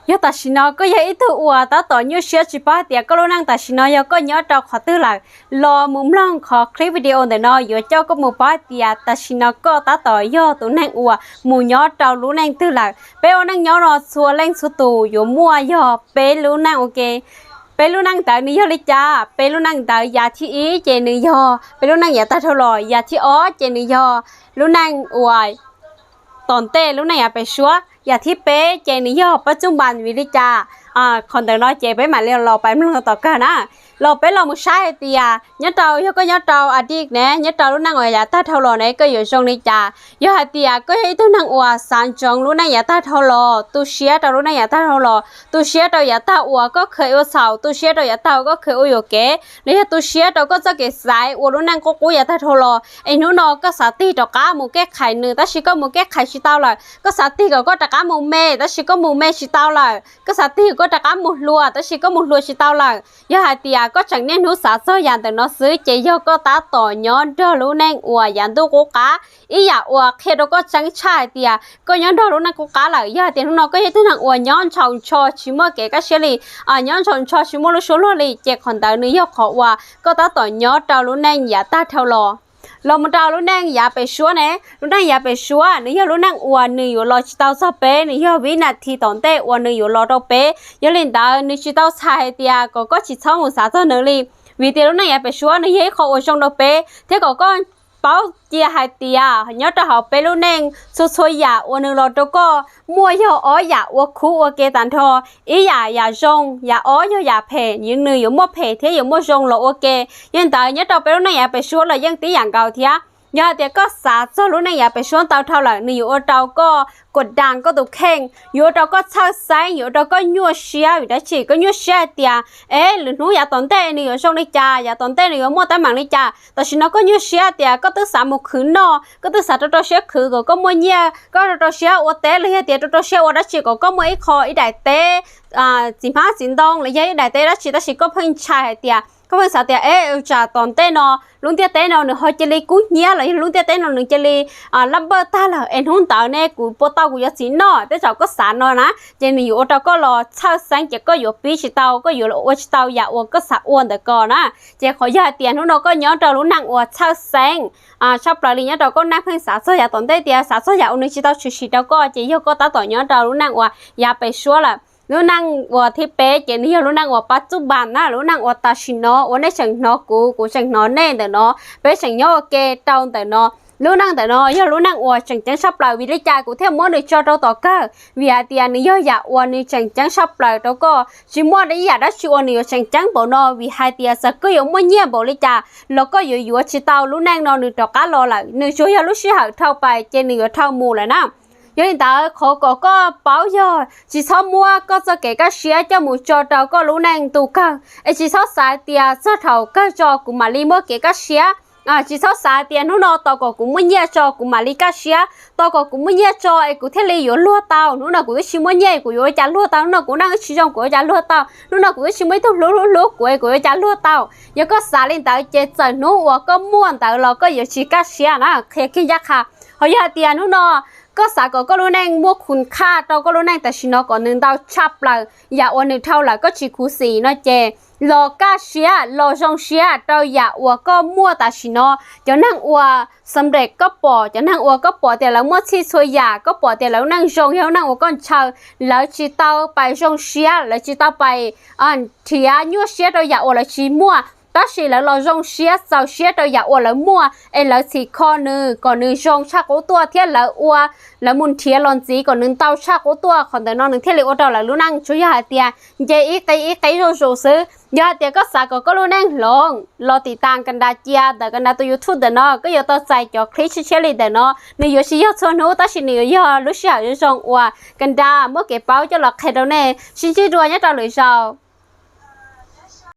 Yog tam sim no koj yog ib tug uas tab tom nyuaj siab tsis paub hais tias koj lub neej tam sim no yog koj nyob rau qhov twg lawm, los mus mloog qhov clip video ntawm no yuav coj koj mus paub hais tias tam sim no koj tab tom yog tus neeg uas mus nyob rau lub neej twg lawm. Peb ua neej nyob no txhua leej txhua tus yuav muaj yog peb lub neej ua ke. Peb lub neej ntawd nws yog li cas? Peb lub neej ntawd yav thib ib ces nws yog peb lub neej yav tag dhau los, yav thib ob ces nws yog lub neej uas tom ntej lub neej yav pem suab, yav thib peb ces nws yog pab txuj npas vim li cas. Qhov ntawd no ces peb mam li los pais mloog tom kawg na. Los peb los mus saib hais tias nyob rau, yog koj nyob rau a di ne, nyob rau lub neej uas yav tag dhau los ne koj yuav zoo li cas? Yog hais tias koj yog ib tug neeg uas xav ntsoov lub neej yav tag dhau los, tu siab rau lub neej yav tag dhau los, tu siab rau yav tag uas koj kheev ua txhaum, tu siab rau yav tag uas koj kheev ua yuam kev, los yog tu siab rau koj txoj kev xaiv ua lub neej qub qub yav tag dhau los, es hnub no koj xav tig rov qab mus kej khais nws tab sis koj mus kej khais tsis tau lawm, koj xav tig kom koj rov qab mus me tab sis koj mus me tsis tau lawm, koj xav tig kom koj rov qab mus hluas tab sis koj mus hluas tsis tau lawm. Yog hais tias koj tseem niaj hnub xav txog yam ntawm no xwb ces yog koj tab tom nyob nrog lub neej uas yav ntuj qub qab. Ib yam uas qhia rau koj tseeb tshaj hais tias koj nyob nrog lub neej qub qab lawm, yog hais tias hnub no koj yog ib tug neeg uas nyob ntshaus ntsho tsis muaj kev kaj siab li, nyob ntshaus ntsho tsis muaj lub suab luag li, ces qhov ntawd nws yog qhov uas koj tab tom nyob rau lub neej yav tag dhau los. Los mus rau lub neej yav pem suab ne, lub neej yav pem suab nws yog lub neej uas nws yuav los tsis tau txog peb, nws yog vib nas this tom ntej uas nws yuav los rau peb. Yog li ntawd nws tsis tau txhais hais tias kom koj tsis txhob mus xav txog nws li, vim tias lub neej yav pem suab nws yog ib qho uas zoo rau peb, thiab kom koj paub cia hais tias nyob rau hauv peb lub neej txhua txhua yam uas nws los rau koj muaj yog ob yam uas khuv ua ke tas nrho. Ib yam yam zoo, yam ob yog yam phem, nws yuav muaj phem thiab yuav muaj zoo los ua ke. Yog li ntawd nyob rau peb lub neej yav pem suab los yeej tib yam nkaus thiab. Yog hais tias koj xav txog lub neej yav pem suab ntau dhau lawm, nws yuav ua rau koj kuam das koj tus kheej, yuav ua rau koj txhawj xeeb, yuav ua rau koj nyuaj siab. Vim dab tsi koj nyuaj siab hais tias, es lwm hnub yav tom ntej nws yuav zoo li cas, yav tom ntej nws yuav muaj teeb meem li cas? Tam sim no koj nyuaj siab tias koj twb xav mus khwv noj, koj twb xav rau rau siab khwv kom koj muaj nyiaj, koj rau rau siab ua teb los yog tias rau rau siab ua dab tsi kom koj muaj ib qho ib daim teb txiv hmab txiv ntoo los yog ib daim teb dab tsi, tab sis koj pheej ntshai hais tias, koj pheej xav tias, es tsam tom ntej no lub ntiaj teb no nws ho cia li kub hnyiab los yog lub ntiaj teb no nws cia li laj npawj tag lawm es hnub ntawd ne kuv puas tau kuv yuav txiv noj, tej zaum koj xav no na, ces nws yuav ua rau koj los txhawj xeeb ces koj yuav pib tsis tau, koj yuav ua tsis tau yam uas koj xav ua ntawm ko na. Ces qhov yog hais tias hnub no koj nyob rau lub neej uas txhawj xeeb tshaj plaws li, nyob rau koj neej pheej xav txog yav tom ntej tias xav txog yam uas nws tsis tau tshwm sim rau koj, ces yog koj tab tom nyob rau lub neej uas yav pem suab lawm. Lub neej uas thib peb ces nws yog lub neej uas pab txuj npas na, lub neej uas tam sim no uas nej tseem hnov kuv, kuv tseem hnov nej ntawm no, peb tseem nyob ua ke rau ntawm no. Lub neej ntawm no yog lub neej uas tseem ceeb tshaj plaws, vim li cas kuv thiaj muab nws tso rau tom kawg? Vim hais tias nws yog yam uas nws tseem ceeb tshaj plaws rau koj, tsis muaj ib yam dab tsi uas nws yuav tseem ceeb npaum no, vim hais tias txawm koj yuav muaj nyiaj npaum li cas los koj yuav yuav tsis tau lub neej no nws rov qab los lawm, nws tsuas yog lub sij hawm dhau pais ces nws yuav dhau mus lawm na. Yog li ntawd qhov kom koj paub yog tsis txhob muab koj txoj kev kaj siab coj mus tso rau koj lub neej ntu kawg, es tsis txhob xav tias txog thaum kawg tso kuv mam li muaj kev kaj siab. Tsis txhob xav tias hnub no tos kom kuv muaj nyiaj tso kuv mam li kaj siab, tos kom kuv muaj nyiaj tso es kuv thiaj li yuav luag tau, hnub no kuv twb tsis muaj nyiaj kuv yuav ua cas luag tau, hnub no kuv neej twb tsis zoo kuv yuav ua cas luag tau, hnub no kuv twb tsis muaj ib tug hlub hlub kuv es kuv yuav ua cas luag tau. Yog koj xav li ntawd ces txawm hnub uas koj muaj ntawd los koj yuav tsis kaj siab na, qhia kiag ncaj qha. Ho yog hais tias hnub no koj xav kom koj lub neej muaj khum khaj rau koj lub neej tam sim no kom nws ntau tshaj plaws yam uas nws dhau lawm koj tsis khuv xim no ces los kaj siab los zoo siab rau yam uas koj muaj tam sim no. Cov neeg uas xam nres koj pom, cov neeg uas koj pom tias lawv muaj txhij txhua yam, koj pom tias lawv lub neej zoo yog lub neej uas koj ntshaw, lawv tsis tau pais zoo siab, lawv tsis tau pais nrhiav nyuaj siab rau yam uas lawv tsis muaj, tab sis lawv los zoo siab txaus siab rau yam uas lawv muaj es lawv txhim kho nws kom nws zoo tshaj qub tuaj thiab lawv ua, lawv mus nrhiav los ntxiv kom nws ntau tshaj qub tuaj. Qhov ntawm no nws thiaj li ua rau lawv lub neej tsuas yog hais tias nce ib qib ib qib zuj zus xwb. Yog hais tias koj xav kom koj lub neej hloov los tiv tas Kanda cia ntawm Kanda tus YouTube ntawm no, koj yuav tau txais cov clip tshiab tshiab li ntawm no. Nws yuav tsis yog txhua hnub tab sis nws yuav yog lub sij hawm zoo zoo uas Kanda muab kev paub coj los qhia rau nej. Sib ntsib dua nyob rau lwm zaus.